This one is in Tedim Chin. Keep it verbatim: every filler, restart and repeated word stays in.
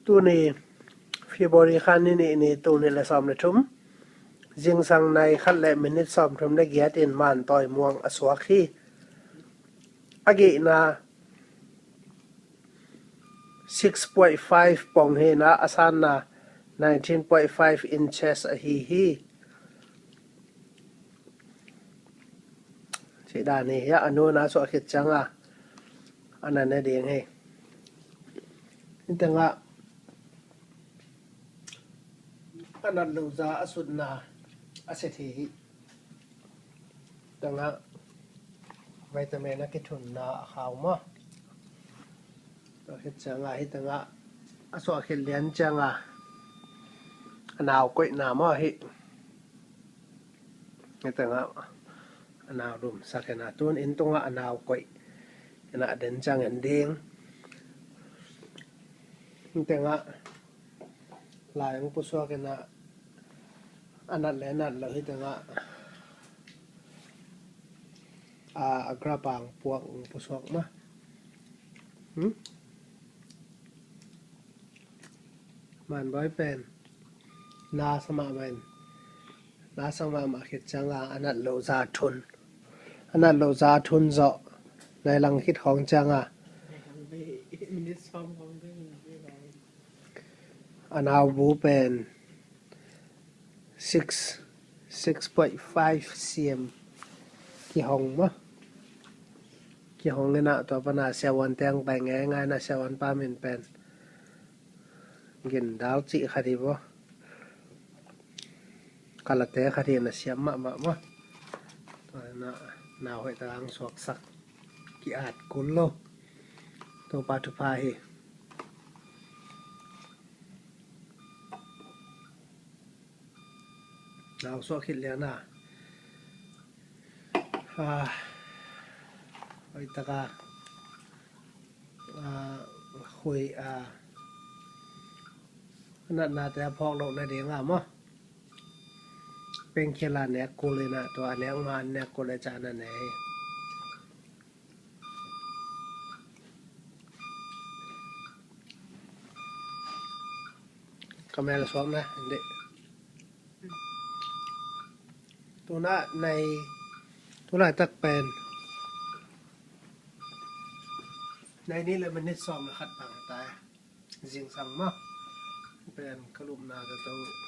Tuni February kha ni nih ni, tul nih le sawm le thum, zingsang nai khat le minit sawm thum le giat in Man Tawi Muang a suak hi. A gihna six point five pong hi a, a sanna nineteen point five inches ahi hi. Cih dan hi a, a nunna suah khit cianga a na ne ding hi. Hih tengah a nat lo za a sutna a set hi. Hih tengah vitamin a kithunna a khau maw. Suah khit cianga, hih tengah a suah khit lian cianga a nau koihna maw hi. Hih tengah a nau lumsak hi a, tun inn tungah a nau koih hi a, den ciangin ding. Hih tengah lai hong pusuak hi a, a nat le nat lo hih tengah a, a grapa hong puak, hong pusuak mah. Hmm? Man Bawi pen na sa mahmah in, na sa mahmah khit cianga a nat lo za thun, a nat lo za thun zawh nai lang khit khawng cianga a nau bu pen six, six point five C M kihong maw. Kihong hi a, tua pana siavuan teng pai ngeingai a, siavuan pa min pen Gindal cih khat hi maw. Kalate khat hi a, siam mahmah maw. Tua hi a, nau hoih tak hong suaksak, ki-at kul lo. Topa thupha hi. Nau suah khit lian a, ah, hoih taka, ah, khui, ah, natnate a phawk loh nadinga maw, painkiller nek kul hi a, tua a nek ma, a nek kul le ca na ne hi. Ka mel suak na, hindi. Tuna nai, tulaitak pen nai nih le minit sawm le khat bang ta. Zingsang maw. Pen ka lupna ka tawh